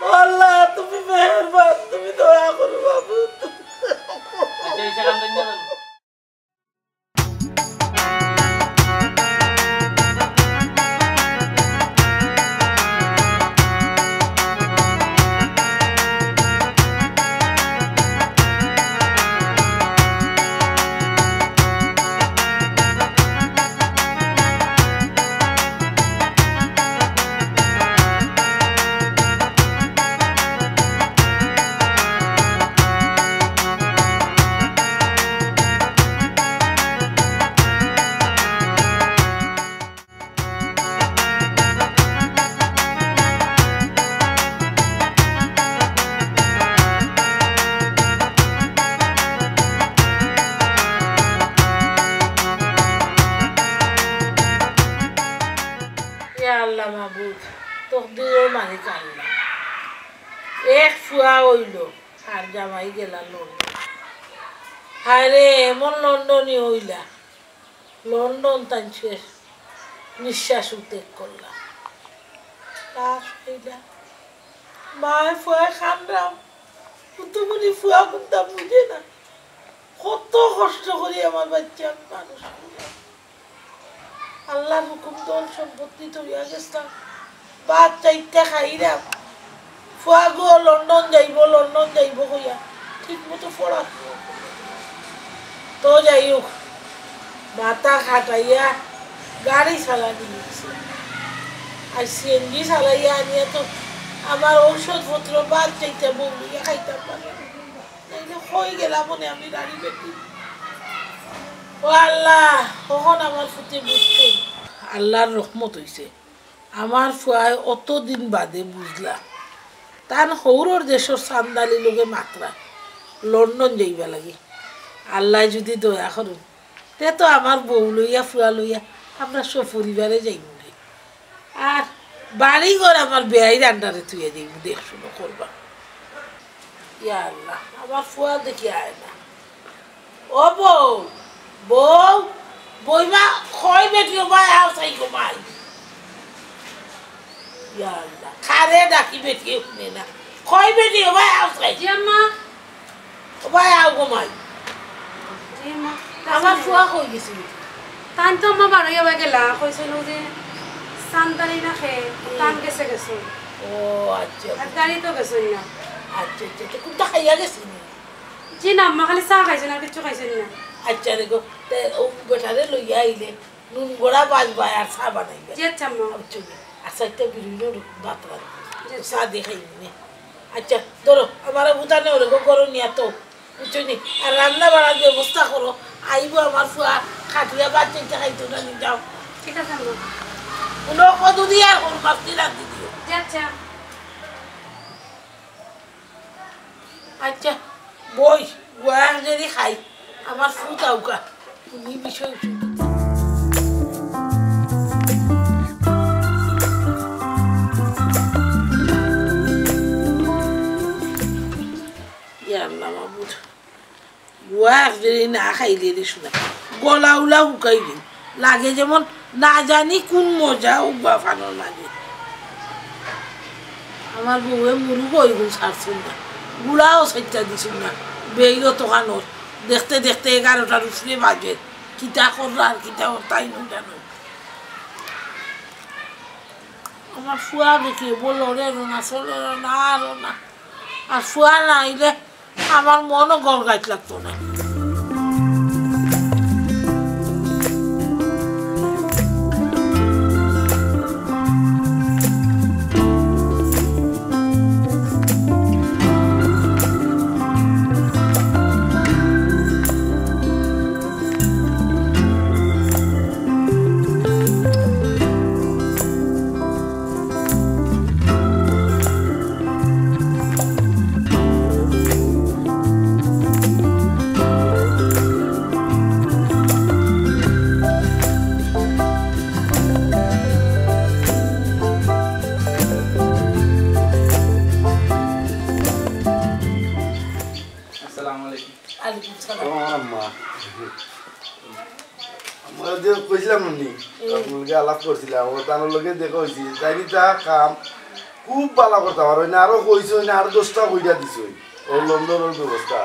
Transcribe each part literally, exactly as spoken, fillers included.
আল্লাহ, তুমি মেহেরবান, তুমি দয়া করো বাবু। আচ্ছা, এই সেখান থেকে নিয়ে যাবো। ইয়া আল্লাহ মাবুদ, তকদিরর মালিক আল্লাহ। এক ফুয়া অইলো, আর জামাই গেলা লন্ডন। হায় রে, এমন লন্ডনি অইলা, লন্ডন তান শেষ নিঃশ্বাস ত্যাগ করলা। লাশ অইলা। মায় ফুয়ায় কান্দরাম। কুন্তা বুঝে না। কত কষ্ট করি আমার বাচ্চা মানুষ করলাম। আল্লাহর হুকুম ধন সম্পত্তি থইয়া গেছলাম। ভাত চাইরটা খাইরাম। ফুয়াগু লন্ডন যাইবো, লন্ডন যাইবো কইয়া ঠিক মতো পড়াশুনা করে। তো যাই হোক, মাথা খাটাইয়া গাড়ি চালানি শিখছি। আর সিএনজি চালাইয়া আনিয়া তো আমার ঔষধপত্র, ভাত চাইরটা বউ লইয়া খাইতাম পারি না। নাইলে কই গেলাম মনে আমি গাড়ি বেটি। ও আল্লাহ, কখন আমার ফুতে বুঝছে। আল্লাহর রহমত অইছে। আমার ফুয়ায় অতদিন বাদে বুঝলা, তান হউরর দেশর চান্দালি লগে মাতরা, লন্ডন যাইবা লাগি। আল্লায় যুদি দয়া করইন, তে তো আমার বউ লইয়া, ফুয়া লইয়া আমরা সপরিবারে যাইমু রে। আর বাড়ি ঘর আমার বেয়াইর আন্ডারে থইয়া যাইমু, দেখশুনো করবা। ইয়া আল্লাহ, আমার ফুয়া দেখি আয় না। ও বউ, বউ, বইমা, কই বেটি, ও বায় আও চাই গো মাই। ইয়া আল্লাহ, কারে ডাকি বেটি হুনে না। কই বেটি, ও বায় আও চাই। জি আম্মা। ও বায় আও গো মাই। জি আম্মা। আমার ফুয়া কই গেছে বেটি? তান তো আম্মা বারইয়া বায় গেলা, কইছইন যে সান্তানি না খেয়ে, তান গেছে গেছে। ও আচ্ছা। আর গাড়ি তো গেছে না। আচ্ছা, আচ্ছা, আচ্ছা, কুন্তা খাইয়া গেছে নি? জি না আম্মা, খালি চা খাইছইন, আর কিচ্ছু খাইছইন না। আচ্ছা রে গো, তে ও বেটারে লইয়া আইলে নুন গড়া বাজবায় আর চা বানাইবায়। জি আচ্ছা আম্মা। বুঝছো নি? আচ্ছা, একটা বিরুইনর ভাত রান্ধি। জি আচ্ছা। চা দিয়া খাইমু নে। আচ্ছা, ধরো, আমারে বুঝানো ওরে গো, গরম নিয়া তো। বুঝছো নি? আর রান্না বাড়ার ব্যবস্থা করো। আইবো আমার ফুয়া, খাটিয়া ভাত চাইরটা খাইতো না নি, যাও। ঠিক আছে আম্মা। কোনো কদু দিয়া আর কোন মাছ দিয়া রান্ধি দিও। জি আচ্ছা। আচ্ছা, বই, গুয়া যদি খাই, আমার ফুত আউকা, তুমি বিষয় উঠে দিতে। ইয়া আল্লাহ মাবুদ, গুয়া এক যদি না খাইলে রে শোনা, গলা উলা হুকাই গেল। লাগে যেমন না জানি কোন মজা উবা ফানোর মাঝে। আমার বউয়ে মুরুগ অইগুন ছাড়ছইন না, গুড়াও সাইটটা দিছইন না। বেইল তো কানোর দেখতে দেখতে এগারোটার উপরে বাজে। কিতা কররা আর কিতা করতাই না জানো। আমার ফুয়া দেখি বললো রে না, চলে না, আরো না। আর ফুয়া না আইলে আমার মনও গড় গাইত লাগতো না। আসসালামু আলাইকুম। ওয়ালাইকুম সালাম। ও আম্মা। আমরা যে কইছিলাম না নি, হুম। আপনার লগে আলাপ করছিলাম, ও তার লগে দেখা হইছে। তাই নি তা কাম, খুব ভালা কথা, আর অইনা আরো কইছে, অইনা আরো দশটা কইরা দিছে, ও লন্ডনর ব্যবস্থা।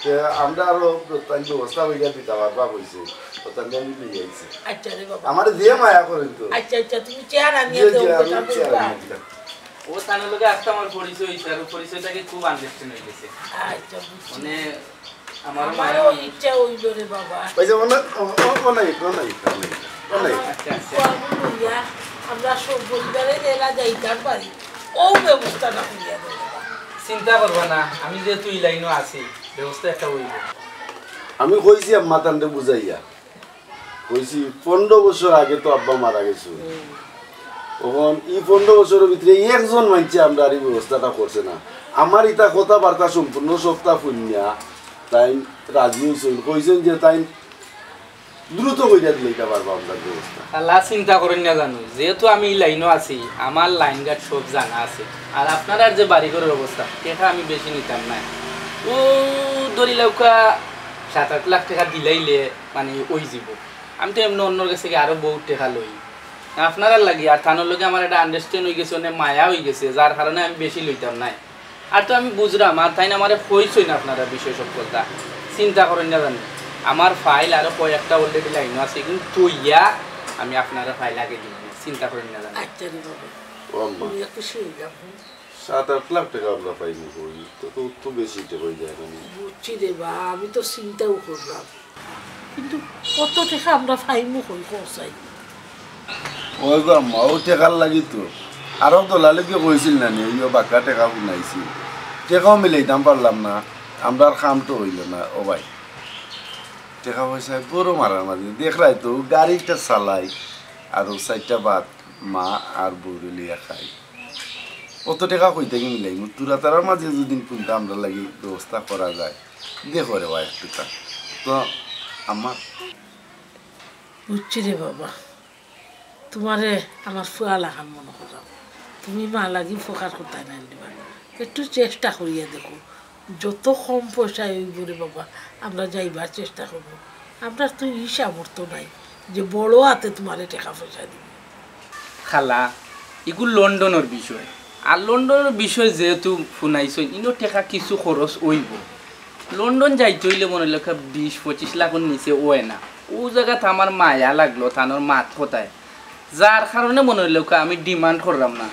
তে আমরা আরো তাই ব্যবস্থা কইরা দিতা পারবা কইছে, ও তাই আমি লই আইছি। আচ্ছা রে বাবা। আমারে যে মায়া করেন তো। আচ্ছা, আচ্ছা, তুমি চেয়ার আনিয়া যে, দেও, যে, আমি বেটা চেয়ার বইবা। আনিয়া দিলাম। ও তার লগে আজকে আমার পরিচয় হইছে, আর ও পরিচয় থাকি খুব আন্ডারস্ট্যান্ড হয়ে গেছে। আচ্ছা, বুঝছি। মানে, আমারও আমারও মায়া ইচ্ছা হইল রে বাবা। ওই যে ওনা-, ও-, ও-, ওনাই, ওনাই, ওনাই, ওনাই। আচ্ছা, আচ্ছা। আমরা সব পরিবারে এলা যাইতাম পারি। ও ব্যবস্থাটা করিয়া দেবে। চিন্তা করবা না, আমি যেহেতু এই লাইনও আছি, ব্যবস্থা একটা হইব। আমি কইছি আম্মা তানরে বুঝাইয়া, কইছি পনেরো বছর আগে তো আব্বা মারা গেছে। অখন এই পনেরো বছরের ভিতরে একজন মানষে আমরার এই ব্যবস্থাটা করছে না। আমার ইতা কথাবার্তা সম্পূর্ণ সবটা হুনিয়া তাইন রাজি হইছইন, কইছইন যে তাইন দ্রুত কইরা দিলে ইটা পারবা আমরার ব্যবস্থা। আল্লাহ চিন্তা করইন না জানো, যেহেতু আমি এই লাইনও আছি, আমার লাইন ঘাট সব জানা আছে। আর আপনারার যে বাড়িঘরের অবস্থা, টেকা আমি বেশি নিতাম না। ও ধরি লাউক্কা সাত আট লাখ টেকা দিলাইলে মানে ওই যাব। আমি তো এমনে অন্যর গেছে গিয়া আরো বহুত টেকা লই। আপনারার লাগি আর তানর লগে আমার একটা আন্ডারস্ট্যান্ড হই গেছে, মানে মায়া হই গেছে, যার কারণে আমি বেশি লইতাম না। আর তো আমি বুঝরাম, আর তাইন আমারে কইছইন আপনারা বিষয় সব কথা। চিন্তা করইন না জানো। আমার ফাইল আরো কয়েকটা already লাইনও আছে, কিন্তু থইয়া আমি আপনারা ফাইল আগে দিব, চিন্তা করইন না জানো। আচ্ছা রে বাবা, ও আম্মা। আমি খুশি হইলাম। সাত আট লাখ টেকা আমরা পাইমু কই? তো, তো, তো বেশি টেকা হয়ে যায় না। বুঝছি রে বা, আমি তো চিন্তাও করলাম, কিন্তু অত টেকা আমরা পাইমু কই, কও চাই? ওই গো আম্মা, ও টেকার লাগি তো। আরো দলালে কি কইছিল না নি? ওই বাক্কা টেকা হুনাইছিল। টেকাও মিলাইতাম পারলাম না, আমরার কাম তো হইল না। ও ভাই, টেকা পয়সায় বড় মারামারি। দেখরায় তো, গাড়িটা চালাই, আর ও চাইরটা ভাত মা আর বউরে লইয়া খাই। অত টেকা কই থাকি মিলাইমু? তুরা তারার মাঝে যদি কোনটা আমরার লাগি ব্যবস্থা করা যায়, দেখো রে ভাই একটুটা। তো আমার বুঝছি রে বাবা, তোমারে আমার ফুয়া লাখান মনে করলাম। তুমি মা লাগি ফোকার করতায় না দিবা, একটু চেষ্টা করিয়া দেখো, যত কম পয়সায় অইব রে বাবা, আমরা যাইবার চেষ্টা করব। আমরার তো ই সামর্থ্য নাই যে বড় আতে তোমারে টেকা পয়সা দিব। খালা, ইগু লন্ডনর বিষয়। আর লন্ডনর বিষয় যেহেতু হুনাইছইন, ইনো টেকা কিছু খরচ অইব। লন্ডন যাইতে অইলে মনে অইলো বিশ পঁচিশ লাখর নিচে অয় না। অউ জাগাত আমার মায়া লাগলো তানর মাত কথায়, যার কারণে মনে অইলো আমি ডিমান্ড করলাম না,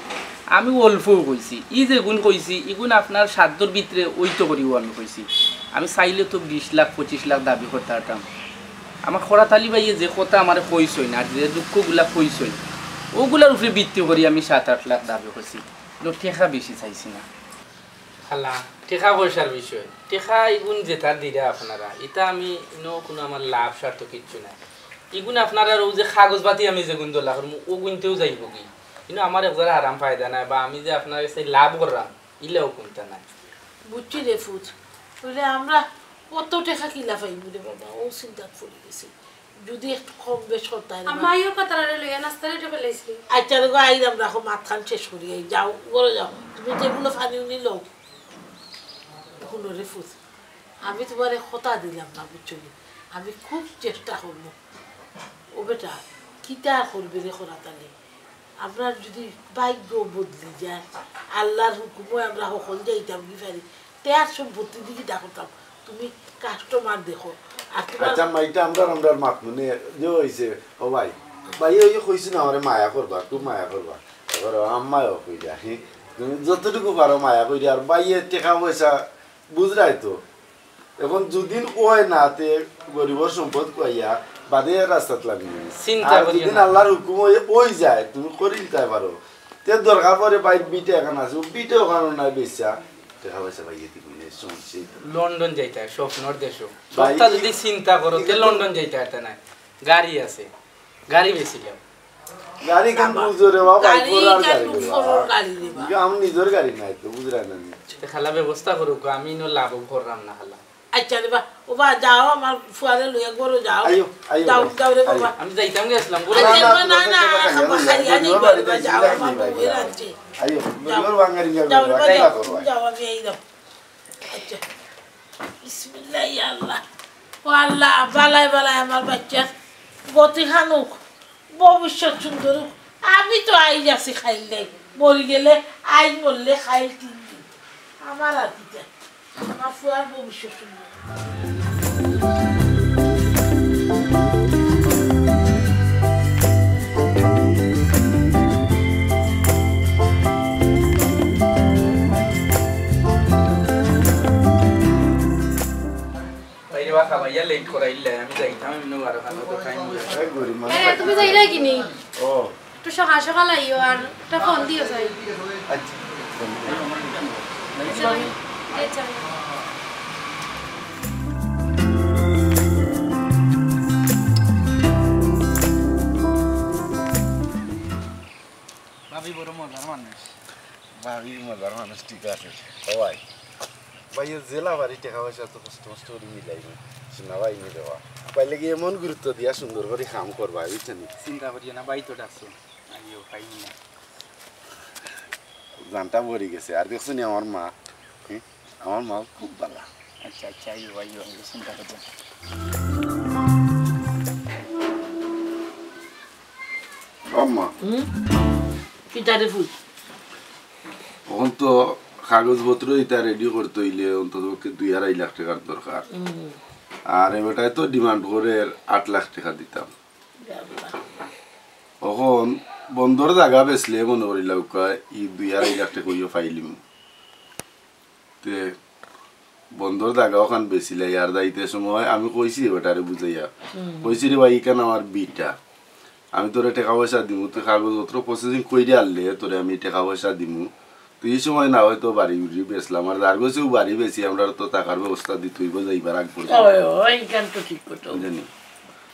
আমি অল্পউ কইছি। ই যেগুন কইছি, ইগুন আপনার সাধ্যর ভিতরে অইতো করিউ আমি কইছি। আমি চাইলে তো বিশ লাখ পঁচিশ লাখ দাবি করতে পারতাম। আমার খরাত আলী ভাইয়ে যে কথা আমারে কইছইন আর যে দুঃখগুলা কইছইন, অগুলার উপরে ভিত্তি করি আমি সাত আট লাখ দাবি করছি, কিন্তু টেকা বেশি চাইছি না। খালা, টেকা পয়সার বিষয়, টেকা ইগুন যেটা দিরা আপনারা, ইটা আমি ইনো কুনু আমার লাভ স্বার্থ কিচ্ছু নাই। ইগুন আপনারার অউ যে কাগজ পাতি আমি যেগুন দলা করমু, অগুনতেউ যাইবগি। কিন্তু আমার এক জারা আরাম ফায়দা নাই, বা আমি যে আপনার গেছে লাভ করলাম, ইলাও কুনতা নাই। বুঝছি রে ফুত, অইলে আমরা অত টেকা কিলা পাইমু রে বাবা, অউ চিন্তাত পড়ি গেছি। যদি একটু কম বেশ করতায় রে আম্মা, বাবা। আইও কাতারারে লইয়া নাস্তা রেডি ফেলাইছি। আচ্ছা রে গো, আইরাম, রাখো, মাতখান শেষ করি, এই যাও, ঘরো যাও। তুমি টেবুলো পানি উনি লও। হুনো রে ফুত, আমি তোমারে কথা দিলাম না, বুঝছো নি? আমি খুব চেষ্টা করমু। ও বেটা, কিতা আর করবে রে খরাত আলী? আমরার যদি ভাগ্য বদলি যায়, আল্লার হুকুমে আমরা হকল যাইতাম কি পারি, তে আর সম্পত্তি দি কিতা করতাম? তুমি কাস্টমার দেখো। আর তোমার আচ্ছা, আম্মা, ইটা আমরার, আমরার মাত মনে যে অইছে, ও ভাই, ভাই, ওই যে কইছি না, আমারে মায়া করবা, খুব মায়া করবা। এবার ও আম্মায়ও কইলা, হে, তুমি যতটুকু পারো মায়া করি, আর ভাইয়ে টেকা পয়সা বুঝরায় তো, এখন যুদিন অয় না, তে গরিবর সম্পদ খুয়াইয়া বাদে রাস্তাত লামিয়ে। চিন্তা আর করিও যুদিন না। আল্লার হুকুম অই, অই যায়, তুমি করি দিতায় পারো। তে দরকার পড়ে ভাইর ভিটা এখান আছে, অউ ভিটা অখানো নাই বেচা, টেকা পয়সা পাইয়া দিবো নে, সমস্যা নাই তো। লন্ডন যাইতায়, স্বপ্নর দেশো। ভাই, সবটা যদি চিন্তা করো, তে লন্ডন যাইতায় পারতায় নায়। গাড়ি আছে, গাড়ি বেচিলাও। গাড়ি কেন বুঝো রে বাবা, গাড়ি ঘোড়ার কেন গাড়ি রে বাবা। ঘোড়ার গাড়ি রে বাবা। ইগু আমার নিজর গাড়ি নাই তো, বুঝরায় না নি। তে খালা ব্যবস্থা করুক, আমি ইনো লাভ কররাম না খালা। আচ্ছা রে বা, ও বা যাও, আমার ফুয়ারে লইয়া ঘরো যাও। আইও, আইও যাও, ভাই, যাও রে আইও। বাবা। আমি যাইতাম গেছিলাম, ঘরো আচ্ছা, যাও। না, না, না, না, না, খাইয়া নেই, খাইয়া নেই, ঘরো বাড়ি যাও, যাও, আমার যাও, বউয়ে রাখছে। আইও, যাও। ঘরো বাঙ্গারি যাও, যাও রে বা, যাও, যাও, যাও, আমি আইলাম। আচ্ছা। বিসমিল্লাহ, ইয়া আল্লাহ। ও আল্লাহ, বালায় বালায় আমার বাচ্চার গতি খানুক, ভবিষ্যৎ সুন্দর হোক। আমি তো আইজ আছি খাইল নাই, মরি গেলে আইজ, মরলে কাইল, তিন দিন। আমার আর কিতা? আমার ফুয়ার ভবিষ্যৎ সুন্দর। বাইরে বা খাবাইয়া লেট করাইলে আমি যাইতাম, এমনি বারো খানো তো টাইম হয়ে যায়। এই গরিব মানুষ। এ, তুমি যাইরায় কিনি? ও। একটু সকাল সকাল আইও আর একটা ফোন দিও, যাই। আচ্ছা। আচ্ছা, আচ্ছা। ভাবি বড় মজার মানুষ। ভাবি মজার মানুষ, ঠিক আছে। ও ভাই, ভাই, এ জেলা বাড়ি টেকা পয়সা তো কষ্ট মষ্ট করি মিলাই না। শোনা ভাই, নি দেওয়া। পাইলে গিয়ে মন গুরুত্ব দিয়া সুন্দর করি কাম করবা, বুঝছো নি? চিন্তা করিও না, ভাই তো ডাকছো। আইও, ভাই নিয়ে। জানটা ভরি গেছে। আর দেখছো নি আমার মা? হুম? আমার মা খুব ভালা। আচ্ছা, আচ্ছা, আইও, আইও, আইও, চিন্তা করো না। আম্মা। হুম? কিতা রে ফুল? অখন তো কাগজপত্র ইতা রেডি করতে অইলে অন্তত পক্ষে দুই আড়াই লাখ টেকার দরকার। হুম। আর এ বেটায় তো ডিমান্ড করের আট লাখ টেকা দিতাম। ইয়া আল্লাহ। অখন বন্দর জাগা বেচলে মনে করিলাউক্কা ই দুই আড়াই লাখ টেকা অইও পাইলিমু। তে বন্দর জাগা অখান বেচিলাই, আর যাইতে সময় আমি কইছি এ বেটারে বুঝাইয়া। হুম। কইছি, "রে ভাই, ইখান আমার ভিটা। আমি তোরে টেকা পয়সা দিমু, তুই কাগজপত্র প্রসেসিং কইরা আনলে তোরে আমি টেকা পয়সা দিমু। তুই ই সময় না অয় তো বাড়ি উড়ি বেচলাম, আর যার গেছেও বাড়ি বেচি, আমরার তো থাকার ব্যবস্থা দিতে অইবো যাইবার আগ পর্যন্ত।" ওই, ওই, ইখান তো ঠিক কথা। বুঝছনি?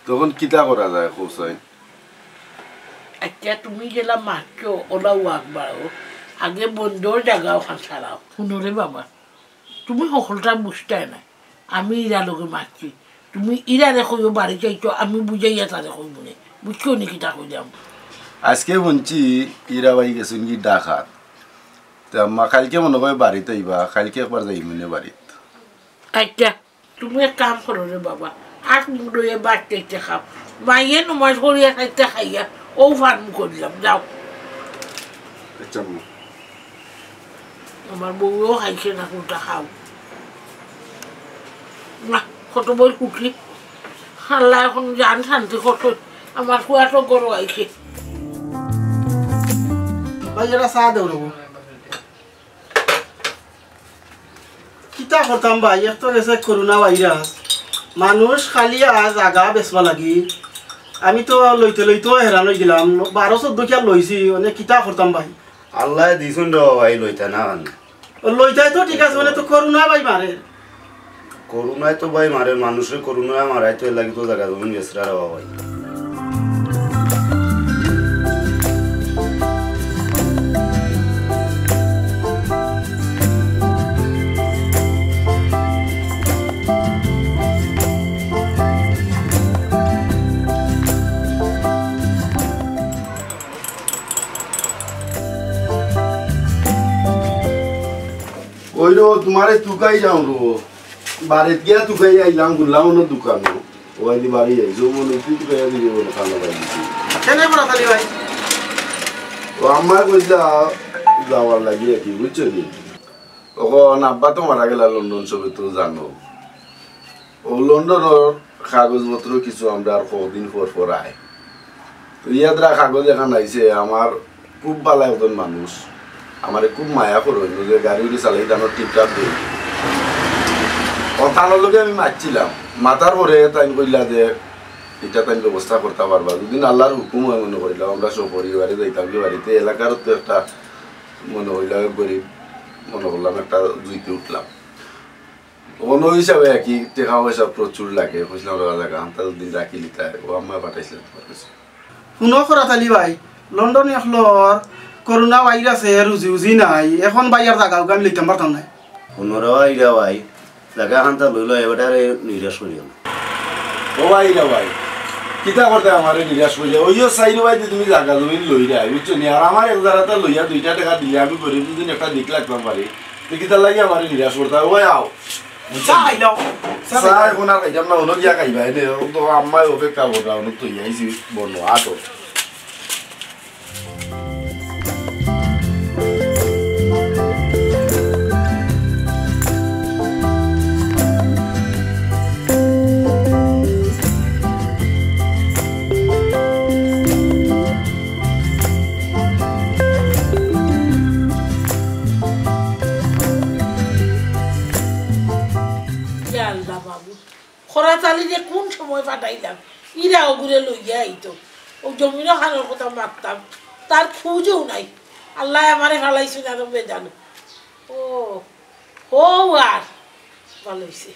তখন কিতা করা যায়, কও চাই? আচ্ছা, তুমি যেলা মাতছো, ওলাউ আগ বাড়াও। আগে বন্দর জাগা অখান ছাড়াও। হুনো রে বাবা, তুমি হকলটা বুঝতায় নায়। আমি ইরার লগে মাতছি। তুমি ইরারে কইও বাড়িত আইতো, আমি বুঝাইয়া তারে কইমুনে। বুঝছো নি কিতা কইলাম? আজকে হুনছি ইরা ভাই গেছইনগি ঢাকাত। তে আম্মা কাইলকে মনে কয় বাড়িত আইবা, কাইলকে একবার যাইমুনে বাড়িত। আচ্ছা, তুমি এক কাম করো রে বাবা, আট মুঠো এ ভাত খাইতে খাও, মাইয়ে নমাজ পড়িয়া খাইতে খাইয়া, অউ ফার্ম করিলাম, যাও। আচ্ছা, আম্মা। আমার বউও খাইছে না, কোনটা খাও না, কত বই কুটি, আল্লাহ অখন জান শান্তি করছে, আমার ফুয়া তো গরু আইছে। ভাই, এরা চা দেও রে বউ। কিতা করতাম ভাই, এক তো গেছে করোনা ভাইরাস, মানুষ খালি আজ জাগা বেচবা লাগি। আমি তো লইতে লইতেও হেরান অইগেলাম, বারো চৌদ্দ কিয়া লইছি, মানে কিতা করতাম ভাই। আল্লায় দিছইন রে ভাই, লইতা না কেনে? ও লইতায় তো ঠিক আছে, মানে তো করোনা ভাই মারে। করোনায় তো ভাই মারে, মানুষরে করোনায় মারায় তো এর লাগি তো জাগা জমিন বেচরা রে ভাই। ওই রো, তুমারে তুকাই যাও রো। বাড়িত গিয়া তুকাই আইলাম, ঘুরলাম অন্য দোকানো। ওই দি বাড়ি আইছো, মনে তুই তুকাই আইলি, মনে খানা পাই দিছি। কেনে বড় খালি ভাই? ও আম্মা কইলা যাওয়ার লাগি আর কি, বুঝছো নি? অখন আব্বা তো মারা গেলা লন্ডন, সবে তো জানো। ও লন্ডনর কাগজপত্র কিছু আমরার কয়দিন পর পর আয়। তো ইয়াদরা কাগজ এখান আইছে, আমার খুব ভালা একজন মানুষ, আমারে খুব মায়া করইন, যে গাড়ি উড়ি চালাই তানোর টিপটাপ দেই। ও তানোর লগে আমি মাতছিলাম, মাতার পরে তাইন কইলা যে ইটা তাইন ব্যবস্থা করতা পারবা, যদি আল্লার হুকুম অয় মনে করিলাম আমরা সপরিবারে যাইতাম কি বাড়িতে, এলাকার তো একটা মনে করিলাম গরিব, মনে করলাম একটা জুইতে উঠলাম। অনো হিসাবে আর কি, টেকা পয়সা প্রচুর লাগে, কইছিলাম ওরা জাগা আনতা দুদিন রাখি লিতায়, ও আম্মা পাঠাইছিলেন তোমার কাছে। হুনো করাত আলী ভাই, লন্ডন অকলর করোনা ভাইরাসে রুজি উজি নাই, এখন ভাই আর জাগা উগা আমি লইতাম পারতাম না। হুনো রে ভাই, রে ভাই, জাগা আনতা লইলো, এবারে নিরাশ করিও না। ও ভাই রে ভাই, কিতা করতে আমারে নিরাশ করিয়া? ওইও চাইরো ভাই যে তুমি জাগা জমিন লইরায়, বুঝছো নি? আর আমার এক জারাতা লইয়া দুইটা টেকা দিলে আমি গরিব দুদিন একটা দিক লাগতাম পারি। তো কিতার লাগি আমারে নিরাশ করতা? ও ভাই, আও। চা খাইলাও। চা চা খাইলাও। এখন আর খাইতাম না, অনো গিয়া খাইবা, এনে তো আম্মায় অপেক্ষা কররা, অনো তো ইয়াইছি বনো, আটো। খরাতালিরে কোন সময় পাঠাইলাম, ইরা ওগুরে লইয়া আইতো। ও জমিনো খানোর কথা মাততাম, তার খুঁজও নাই। আল্লায় আমারে ফালাইছইন আরো বেজানো। ও, হো আর ভালা অইছে,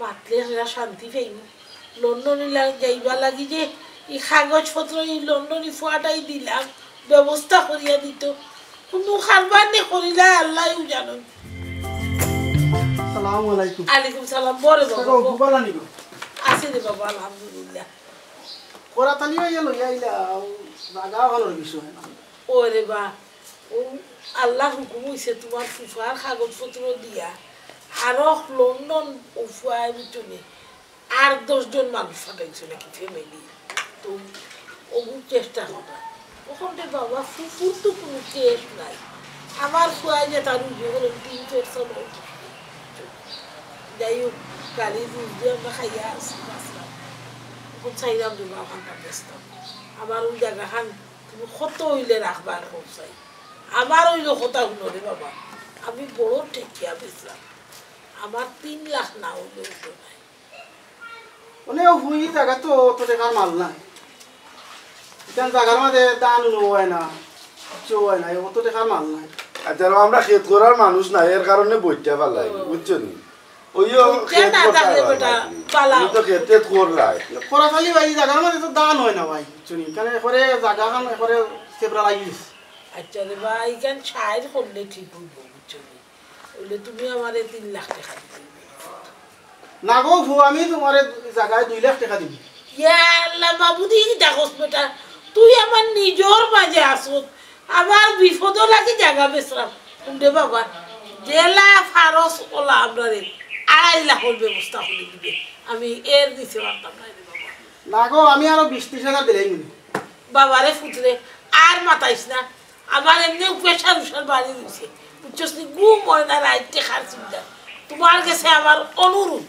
মাতলে এরা শান্তি পাইমু। লন্ডনি লা-, যাইবার লাগি যে ই কাগজপত্র, ই লন্ডনি ফুয়াটাই দিলাম, ব্যবস্থা করিয়া দিত। কুনু কারবার নি করিলা, আল্লায়উ জানইন। সালামু আলাইকুম। আলাইকুম সালাম। বড় বাবা, দেখো, বাবা। খুব ভালা নি গো? আছি রে বাবা, আলহামদুলিল্লাহ। খরাতালি অইয়া লইয়া আইলা, ও জাগা অখানর বিষয় না। ওরে বা, ও আল্লার হুকুম অইছে তুমার ফুফার কাগজপত্র দিয়া, আরো লন্ডন ও ফুয়ায় বুঝছো নি, আর দশ জন মানুষ পাঠাইছে নাকি family। তো ওগু চেষ্টা করা। অখন রে বাবা, ফুফুর তো কুনু case নাই। আমার ফুয়ায় যে তার উজু করেন তিন চার সাল অইছে। যাই হোক, গাড়ি বুঝ দিয়া আমরা খাইয়া আছি, বাঁচলাম। অখন চাইলাম রে বাবা, খানটা বেচতাম। আমার ওই জাগা খান তুমি কত অইলে রাখবা আর কম চাই। আমার অইলে কথা হুনো রে বাবা, আমি বড় ঠেকিয়া বেচলাম। আমার তিন লাখ না অইলে উঠো নাই। মানে, ও হুই জাগা তো অত টেকার মাল নাই। ইখান জাগার মাঝে ধান উনো অয় না, কিচ্ছু অয় না, অত টেকার মাল নাই। আচ্ছা, আমরা খেত করার মানুষ না, এর কারণে বইটা ফালাই, ও। বুঝছো নি? ওইও বইটা খেত না করতে থাকলে হয় বেটা, না। পালাও। তুমি তো খেত টেত করলাই। খরাতালি ভাই, ই জাগার মাঝে তো ধান অয় না ভাই, বুঝছো নি? ইখান একবারে জাগাখান একবারে চেপড়া লাগি গেছে। আচ্ছা রে ভাই, ইখান সাইড করলে ঠিক অইবো, বুঝছো নি? অইলে তুমি আমারে তিন লাখ টেকা দিতে অইবো। না গো ফুয়া, আমি তুমারে জাগায় দুই লাখ টেকা দিমু। ইয়া আল্লাহ, বাবু দি কিতা কস বেটা? তুই আমার নিজর মাঝে আসত, আমার বিপদর লাগি জাগা বেচলাম। হুন রে বাবা, যেলা ফারস অলা আমরারে আড়াই লাখর ব্যবস্থা করি দিবে, আমি এর নিচে পারতাম না রে বাবা। না গো, আমি আরো বিশ ত্রিশ হাজার দিলাইমু নে। বাবারে ফুতরে, আর মাতাইস না। আমার এমনেউ pressure উশার বাড়ি রইছে, বুঝছস নি? ঘুম অয় না রাইত টেকার চিন্তা। তুমার গেছে আমার অনুরোধ,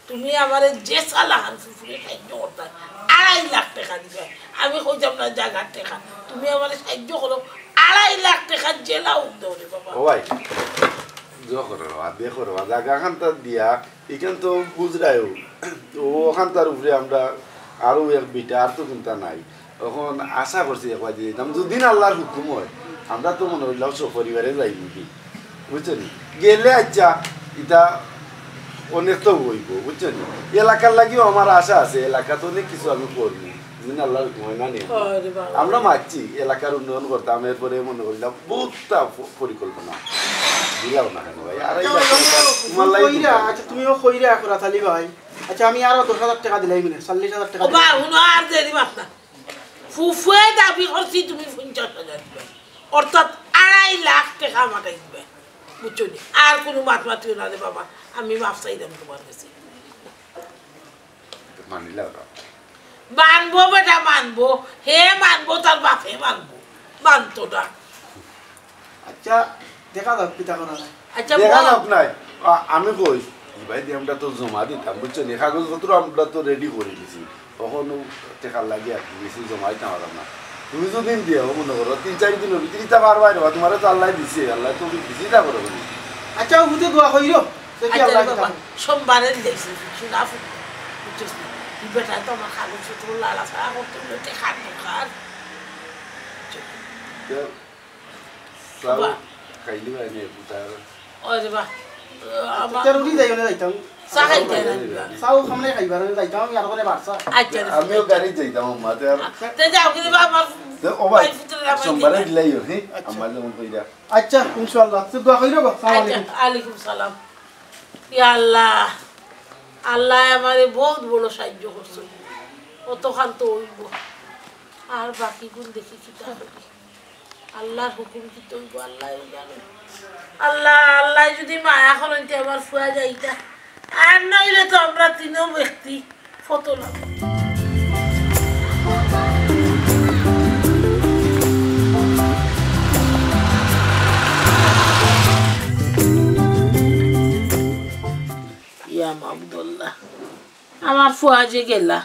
তুমি আমারে যে সালাহান ফুফুরে সাহায্য করতায়, আড়াই লাখ টেকা দিবায়। আমি কইতাম না জাগার টেকা, তুমি আমারে সাহায্য করো, আড়াই লাখ টেকা যেলা অউক দেও রে বাবা। ও ভাই, জো করো বাবা, দেখো রে বাবা, জাগাখান তার দিয়া ইখান তো বুঝরায়ও, ও অখানতার উপরে আমরা আরো এক বিটা, আর তো কুন্তা নাই। অখন আশা করছি একবার দিয়ে দিতাম, যুদি আল্লার হুকুম অয়, আমরা তো মনো করিলাম সপরিবারে যাইমু গি, বুঝছো নি? গেলে আচ্ছা, ইটা অনেক তো অইবো, বুঝছো নি? এলাকার লাগিও আমার আশা আছে, এলাকাত অনেক কিছু আমি করমু। দিন আল্লার হুকুম অয় না নি? আরে বাবা। আমরা মাতছি, এলাকার উন্নয়ন করতাম, এরপরে মনো করিলাম, বহুতটা প-, পরিকল্পনা। দিলাও না কেন ভাই? আর এই আচ্ছা, ব্যাপারটা তুমি তুমার লাগি কইরা, চিন্তা। আচ্ছা, তুমিও কইরা খরাতালি ভাই। আচ্ছা, আমি আরো দশ হাজার টেকা দিলাইমু নে, চল্লিশ হাজার টেকা ও বা, দিলাইমু নে। হুনো, আর দেরি মাত না। ফুফুয়ে দাবি করছি তুমি পঞ্চাশ হাজার দিবায়। অর্থাৎ আড়াই লাখ টেকা আমারে দিবায়। বুঝছো নি? আর কুনু মাত মাতিও না রে বাবা। আমি মাফ চাইলাম তুমার গেছে। মানিলা ওরা। মানবো বেটা, মানবো। হে মানবো, তার বাপে মানবো। মানতো না। আচ্ছা, দেখা যাউক কিতা করা যায়। আচ্ছা, দেখা বল। যাউক নাই। আ-, আমি কই, ই ভাই দি আমরা তো জমা দিতাম, বুঝছো নি? কাগজপত্র আমরা তো ready করি দিছি। অখনো টেকার লাগি আর কি বেশি জমাইতাম পারলাম না। তুমি যুদি দেও, মনো করো, তিন চাইর দিনর ভিতরে ইতা পারবায় রে বা, তুমারে তো আল্লায় দিছে, আল্লায় তো দিছে, ইতা করো তুমি। আচ্ছা, ও বুঝে দোয়া করিও, দেখি আচ্ছা আল্লাহ রে বাবা, কিতা করে। সোমবারে দিলাইছি, শোনা ফুল। বুঝছস নি? ই বেটায় তো আমার কাগজপত্র লাড়াচাড়া করতে অইলে টেকার দরকার। তো, চাও বাবা। খাইলি বা নে, পুতার। ওরে বা, আমার তেরো দিন যাইও না, যাইতাম। চা খাইতে না। চাও সামনে খাইবার, আমি যাইতাম, আমি আর ওখানে বাড়ছা। আচ্ছা, আমিও গাড়ি যাইতাম, আম্মা, তে আর তে যাও, কিন্তু বাবা, আমার তে, ও ভাই, ভাই, পুত্র আমার সোমবারে দিকে। দিলাইও, হ্যাঁ? আচ্ছা। আমার যেমন কইরা। আচ্ছা, ইনশাআল্লাহ। তো দোয়া করি রাখো। আসসালামু আচ্ছা, আলাইকুম। আলাইকুম সালাম। ইয়া আল্লাহ, আল্লায় আমারে বহুত বড় সাহায্য করছে। অতখান তো অইবো। আর বাকি গুণ দেখি কিতা করি। আল্লাহর হুকুম কিতা অইবো, আল্লায় জানে। আল্লাহ, আল্লায় যুদি মায়া করইন তে আমার ফুয়া যাইতা, আর নাইলে তো আমরা তিনো ব্যক্তি ফতো লাভ। ইয়া মাবুদ আল্লাহ, আমার ফুয়া যে গেলা,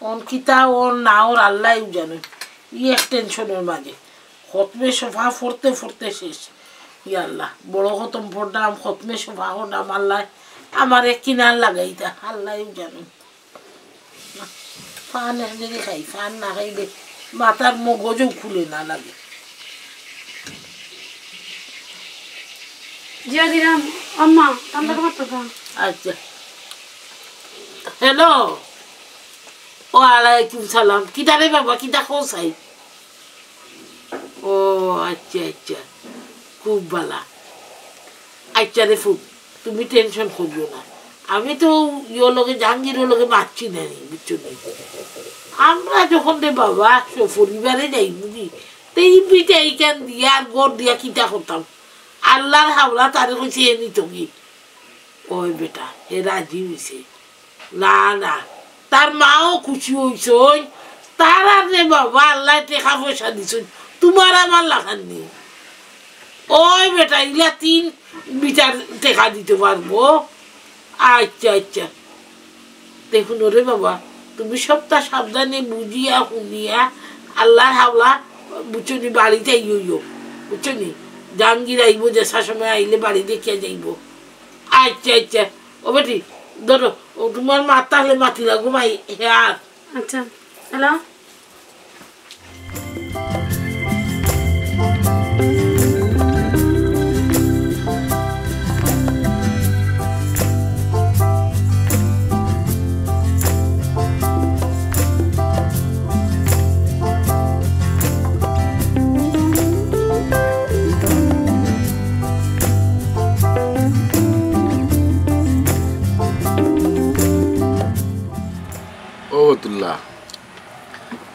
অন কিতা অর না অর আল্লায়উ জানইন। ই এক টেনশনর মাঝে। খতমে শফা পড়তে পড়তে শেষ। ইয়া আল্লাহ, বড় খতম পড়লাম, খতমে শফা পড়লাম, আল্লায় আমারে কিনার লাগাইতা, আল্লায়উ জানে। পান একদিকে খাই, পান না খাইলে মাথার মগজও খুলে না লাগে। জি, দিলাম। আম্মা, ঠান্ডা করে মাত্র খান। আচ্ছা। হ্যালো। ওয়ালাইকুম সালাম। কিতা রে বাবা, কিতা কও চাই? ও আচ্ছা, আচ্ছা, খুব বালা। আচ্ছা রে ফুত, তুমি টেনশন করিও না। আমি তো ইয়ো লগে, জাহাঙ্গীরর লগে মাতছি না নি, বুঝছো নি? আমরা যখন রে বাবা সপরিবারে যাইমুগি, তে ই বিটা ইখান দিয়া আর ঘর দিয়া কিতা করতাম? আল্লার হাওলা তারে কইছি এ নিতোগি। ওই বেটা, হে রাজি অইছে। না, না, তার মাও খুশি অইছইন। তারারে বাবা আল্লায় টেকা পয়সা দিছইন, তুমার আমার লাখান নি। ওই বেটা, ইলা তিন বিটার টেকা দিতো পারবো। আচ্ছা, আচ্ছা। দেখো রে বাবা, তুমি সবটা সাবধানে বুঝিয়া হুনিয়া আল্লার হাওলা, বুঝছো নি, বাড়িত আইও, বুঝছো নি? জাহাঙ্গীর আইবো, যেছা সময় আইলে বাড়ি দেখিয়া যাইবো। আচ্ছা, আচ্ছা। ও বেটি, ধরো, ও তুমার মা তাহলে মাতি লাগবো, মাই, হে আর। আচ্ছা, হ্যালো। ও ফতুল্লা,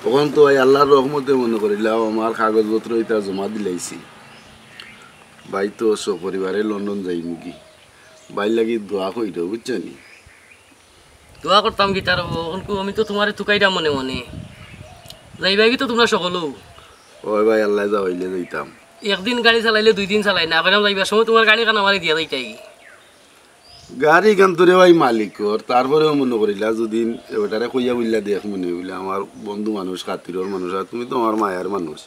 অখন তো ভাই আল্লার রহমতে মনো করিলাও আমার কাগজপত্র ইতা জমা দিলাইছি। ভাই তো সপরিবারে লন্ডন যাইমুগি। ভাইর লাগি দোয়া করিও, বুঝছো নি? দোয়া করতাম কিতার, অখন কু আমি তো তুমারে তুকাইরাম মনে মনে। যাইবায়গি তো তুমরা সকলউ। ওই ভাই, আল্লায় যাওয়াইলে যাইতাম। একদিন গাড়ি চালাইলে দুই দিন চালাই না, কইরাম যাইবার সময় তুমার গাড়িখান আমারে দিয়া যাইতায়গি। গাড়িখান তো রে ভাই মালিকর, তারপরেও মনো করিলা যুদি এবাটারে কইয়া বুল্লা দেখ মনে বুল্লা আমার বন্ধু মানুষ, খাতিরর মানুষ, আর তুমি তো আমার মায়ার মানুষ।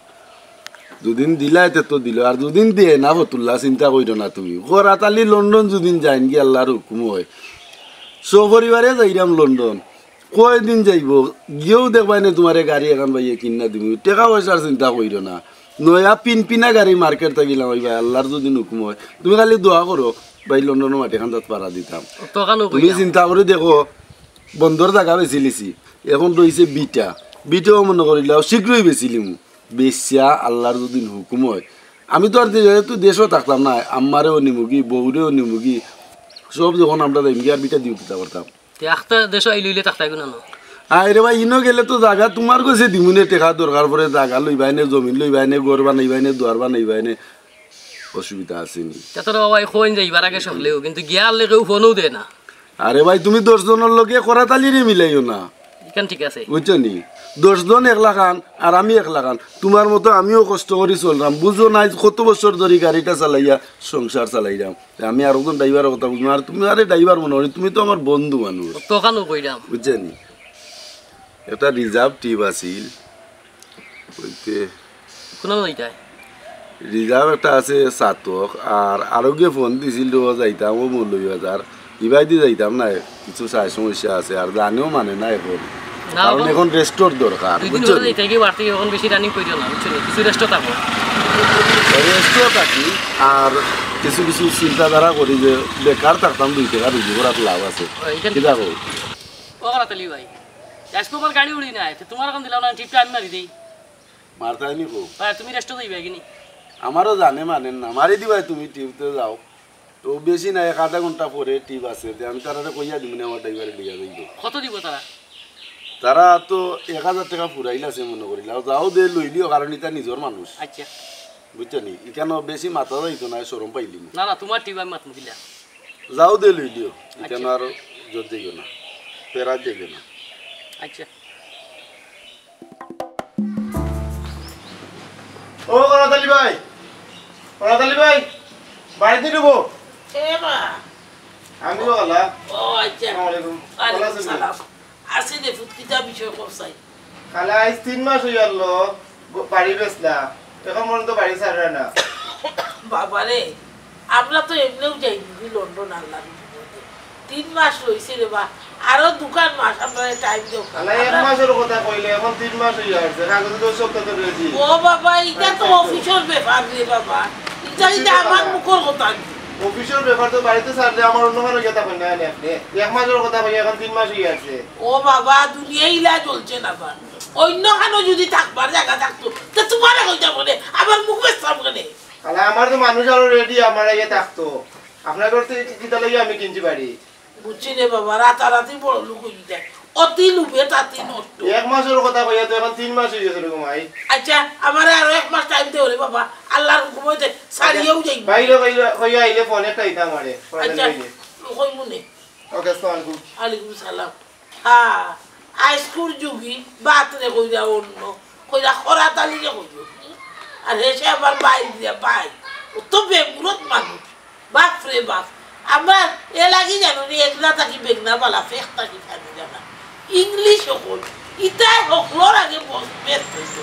যুদিন দিলায় তে তো দিলো, আর যুদিন দেয় না ফতুল্লা, চিন্তা করিও না তুমি। করাত আলী লন্ডন যুদিন যাইনগি আল্লার হুকুম অয়, সপরিবারে যাইরাম লন্ডন। কয়দিন যাইবো, গিয়াউ দেখবায়নে তুমারে গাড়ি এখান ভাইয়ে কিনিয়া দিমু। টেকা পয়সার চিন্তা করিও না, নয়া পিনপিনা গাড়ি মার্কেট থাকি লামাইবায়, আল্লার যুদি হুকুম অয়। তুমি খালি দোয়া করো, ভাই লন্ডনর মাটিখান যাত পারা দিতাম। তুমি চিন্তা করি দেখো, বন্দর জাগা বেচিলিছি, অখন রইছে বিটা, বিটাও মনো করিলাও শীঘ্রই বেচিলিমু। বেচিয়া আল্লার যুদি হুকুম অয়, আমি তো আর দে-, তো দেশো থাকতাম না, আম্মারেও নিমুগি, বউরেও নিমুগি, সব যখন আমরা যাইমুগি আর বিটা দিও কিতা করতাম। তে আখতা দেশো আইলে অইলে থাকতায় কুনানো? আরে ভাই, ইনো গেলে তো জাগা তুমার গেছে দিমুনে, টেকা দরকার পড়ে, জাগা লইবায়নে, জমিন লইবায়নে, ঘর বানাইবায়নে, দুয়ার বানাইবায়নে, অসুবিধা আছে নি? তে তোরা বাবা, এই কইন যাইবার আগে সকলেউ, কিন্তু গিয়া আনলে কেউ ফোনও দেয় না। আরে ভাই, তুমি দশ জনর লগে করাত আলীরে মিলাইও না। ইখান ঠিক আছে। বুঝছো নি? দশ জন এক লাখান, আর আমি এক লাখান। তুমার মতো আমিও কষ্ট করি চলরাম। বুঝো না, আইজ কত বছর ধরি গাড়িটা চালাইয়া সংসার চালাইরাম। তে আমি আরকজন ড্রাইভারর কথা বুঝমু, আর তুমি আরে ড্রাইভার মনো করি, তুমি তো আমার বন্ধু মানুষ। অখানও কইরাম। বুঝছো নি? একটা রিজার্ভ ট্রিপ আছিল, অইতে কুনানো যাইতায়? রিজার্ভ একটা আছে ছাতক, আর আরোগ্যে ফোন দিছিল, যাইতাম ও মৌলভীবাজার, ইবায়দি যাইতাম না, কিছু চাই সমস্যা আছে, আর জানেও মানে না অখন। না, কারণ অখন অখন রেস্টর দরকার, দুই দিন বুঝছো পরে নি? যাইতায় কি বাড়তি, অখন বেশি রানিং করিও না, বুঝছো নি? কিছু রেস্টও থাকো। রেস্টও থাকি, আর কিছু কিছু চিন্তাধারা করি যে বেকার থাকতাম, দুই টেকা রুজি করাত লাভ আছে। ও, ইখান কিতা কও? ও করাত আলী ভাই, আইজকু আমার গাড়ি উড়ি নাই, তে তুমার অখন দিলাও না, ট্রিপটা আমি মারি দেই। মারতায় নি কও? ভাই, তুমি রেস্টও যাইবায়গি নি? আমারও জানে মানের না, মারি দিবায় তুমি, ট্রিপে যাও। তো বেশি না, এক আধা ঘন্টা পরে ট্রিপ আছে, তে আমি তারারে কইয়া দিমুনে আমার ড্রাইভারে লইয়া যাইবো। কত দিবো তারা? তারা তো এক হাজার টেকা ফুরাইল আছে মনো করিলাও, যাও দে লইলিও, কারণ ইতা নিজর মানুষ। আচ্ছা। বুঝছো নি? ইখানো বেশি মাতা যাইতো না, শরম পাইলিমু। না, না, তুমার ট্রিপ আমি মাতমু কিলা। যাও দে লইলিও, ইখানো আচ্ছা। আর জোর যাইও না, ফেরাত যাইও না। আচ্ছা। ও করাত আলী ভাই, করাত আলী ভাই, বাড়িত নি? এ বা। আমি তো ভালা। ও আচ্ছা। আসসালামু আলাইকুম। ওয়ালাইকুম ভালা আছইন নি? সালাম। আছি দে ফুত, কিতা বিষয় কও চাই? খালা আইজ তিন মাস অইয়া গেল, গ-, বাড়ি বেচলা, অখন পর্যন্ত বাড়ি ছাড়রা না। বাবারে, আমরা তো এমনেউ যাইমুগি লন্ডন আল্লার হুকুমতে। তিন মাস রইছে রে বা, আরো দুখান মাস আপনারে টাইম দেও। আলা, এক মাসর কথা কইলে, অখন তিন মাস অইয়া আছে, কাগজ তো সব তো রেডি। ও বাবা, ইটা তো অফিসর ব্যাপার রে বাবা, ইটা, ইটা আমার মুখর কথা নি। অফিসর ব্যাপার তো বাড়িত ছাড়লে আমার অন্য কারো গেতা কই না, না, আপনি। এক মাসর কথা কই, অখন তিন মাস অইয়া আছে। ও বাবা, দুনিয়া ইলা চলছে না বা। অন্য খানো যদি থাকবার জাগা থাকতো, তে তুমারে কইতাম কেনে, আমার মুখ বেচতাম কেনে? আলা, আমার তো মানুষ আরো রেডি, আমার আগে থাকতো। আপনার ঘর থেকে কিতা লাগি আমি কিনছি বাড়ি? বুঝছি রে বাবা, রাতারাতি বড় লোক অইবি যায়। অতি লোভে তাতি নষ্ট। এক মাসর কথা কইয়া তো অখন তিন মাস অইগেছে রে গো মাই। আচ্ছা, আমারে আরো এক মাস টাইম দেও রে বাবা, আল্লার হুকুম অইতে ছাড়িয়াও যাইমু। বাইরে কইয়া, কইয়া আইলে ফোন একটা দিতা আমারে। আচ্ছা, কইমু নে। ওকে, আসসালামু আলাইকুম। ওয়ালাইকুম সালাম। হ্যাঁ, আইজকুর যুগি বাতরে কইরা অন্য, কইরা খরাত আলীরে কইরা। আর হেষে আবার ভাই দিয়া ভাই। অত বেমুরত মানুষ। বাপ রে বাপ। আমরা এর আগে জানো নি, একলা থাকি বেগনা বালা, ফেক থাকি ফানি জানা। ইংলিশ অকল। ইতায় হকলর আগে বস-, বেস্ত অইতো।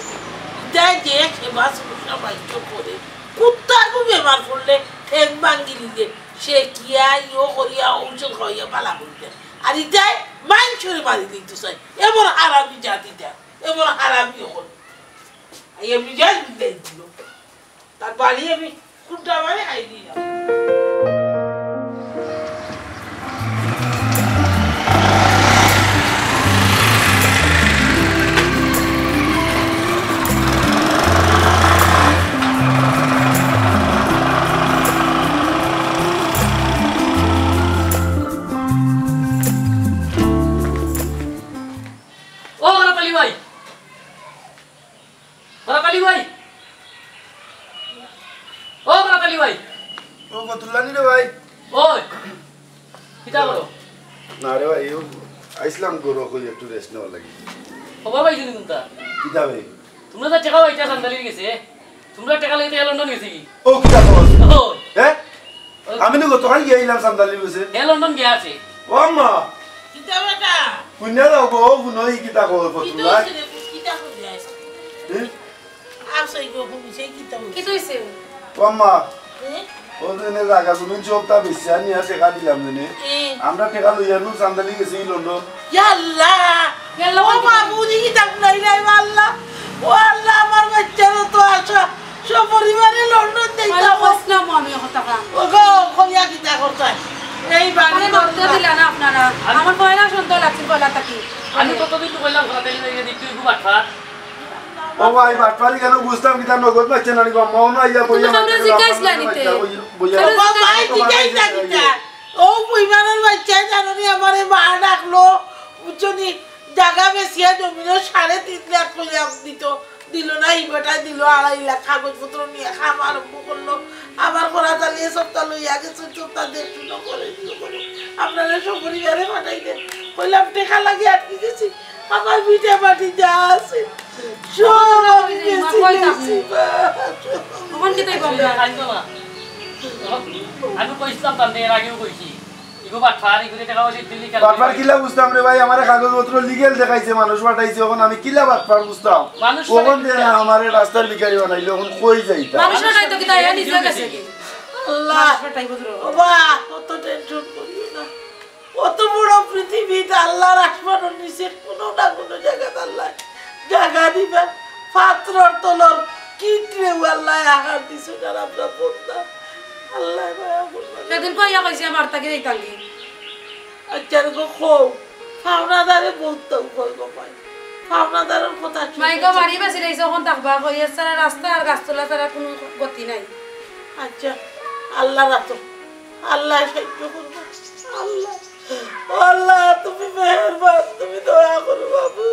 ইতায় যে সেবা শুশ্রূষা বাইচ্চ করে, কুত্তার গু বেমার করলে ঠেং ভাঙ্গি দিলে, সে কিয়া ইয়ো করিয়া ঔষধ খাওয়াইয়া বালা করি দেয়। আর ইতায় মাইনষরে মারি দিতে চায়। এমন হারামি জাত ইতা, এমন হারামি অকল। আইয়া মিজাজ বিগড়াই দিল। তার বাড়ি আমি খুব ডাবারে খাই দিলাম। ও, রতলি ভাই। বরাত আলী ভাই। ও বরাত আলী ভাই। ও ফতুল্লা নি রে ভাই। ওই, কিতা করো? না রে ভাই, ও আইছলাম গরু কই একটু রেস্ট নেওয়ার লাগি। খবর পাইছো নি কুনতা? কিতা ভাই? তুমরা যে টেকা পাইতা চান্দালির গেছে, তুমরা টেকা লইতে লন্ডন গেছে কি? ও কিতা কস? ও। হ্যাঁ? আমি তো গতকাল গিয়া আইলাম চান্দালির গেছে। হে লন্ডন গিয়া আছে। ও আম্মা। কিতা বেটা? কুইন্যা যাও গো, হুনো ই কিতা কয় ফতুল্লা। কিতা কয় যায়? হ্যাঁ? আসই গো, হুনি সেই কিতা কয়? কিতা অইছে? ও আম্মা। হ্যাঁ? ও দিনে জাগা জমিন সবতা বেচিয়া নিয়া টেকা দিলাম দিনে। হ্যাঁ। আমরা টেকা লইয়া নু চান্দালি গেছি লন্ডন। ইয়া আল্লাহ! ইয়া আল্লাহ, ও বাবু, দেখি তাক নাই রে, আল্লাহ! ও আল্লাহ, আমার বাচ্চারও তো আশা, সপরিবারে লন্ডন যাইতাম। কইলাম আমি কথা খান। ও গো, কইয়া কিতা করতায়? এই বাড়ি আরে, দরজা দিলা না আপনারা। আমার পয়লা সন্দেহ লাগছে, পয়লা থাকি। আমি কতদিন তো কইলাম, ঘরে দেখি তুই খুব আটফাট। ও ভাই, বাটপারি কেন বুঝতাম কিতা নগদ পাইছে না নি গো, মন আইয়া বইয়া তুমি সামনে মাইকে জিজ্ঞাসা লাফান লাইনিতে। মাইকে বইয়া, বইয়া। সামনে ও ভাই, জিজ্ঞাসা জিজ্ঞাসা লাইনিতে। ও বুইমানর বাচ্চায় জানো নি, আমারে মা ডাকলো, বুঝছো নি? জাগা বেচিয়া জমিনও সাড়ে তিন লাখ কইয়া দিত, দিল না, ই বেটায় দিল আড়াই লাখ, কাগজপত্র নিয়া কাম আরম্ভ করলো। আমার ঘোড়া চালিয়ে সবতা লইয়া গেছে, সবতা দেখছুন করে দিল করে। আপনারা সপরিবারে পাঠাই দেন। কইলাম, টেকা লাগি আটকি গেছি। আমার ভিটা মাটি যা আছে, সব আমি বেচি দিছি, বা। তখন কি তাই বলবে? কাইন্দো না। আমি কইছিলাম তার এর আগেও কইছি। ইগো বাটপার, ইগুরে টেকা পয়সা দিলি কেন? বাটপার কিলা বুঝতাম রে ভাই, আমারে কাগজপত্র লিগ্যাল দেখাইছে, মানুষ পাঠাইছে, অখন আমি কিলা বাটপার বুঝতাম? মানুষ অখন পাঠাইছে। যে না আমারে রাস্তার ভিখারি বানাইলো, অখন কই যাইতাম? মানুষ নাই তো কিতা, ইয়া নিজে গেছে কি? আল্লাহ। মানুষ পাঠাইবো তো। বাবা, অত টেনশন করিও না। অত বড় পৃথিবীত আল্লাহর আসমানর নিচে কোনো না কোনো জায়গাত আল্লাহ জায়গা দিবা। পাথরর তলর কীটরেও আল্লাহ আহার দিছে, যারা আমরা বন্ধা। আল্লাহ মায়া করবা। সেদিন কইয়া কইছে আমার তাকে এই তাঙ্গি। আচ্ছা, গো, কও। পাওনাদারে বহুত তো কই গো ভাই। পাওনাদারের কথা শুনতে মাই গো, চাই। বাড়ি বাসি রইছে, অখন থাকবা কই? এছাড়া রাস্তা আর গাছতলা ছাড়া কোনো গতি নাই। আচ্ছা, আল্লাহ রাখো। আল্লাহ সাহায্য করবো। আল্লাহ। ও আল্লাহ, তুমি মেহেরবান, তুমি দয়া করো বাবু,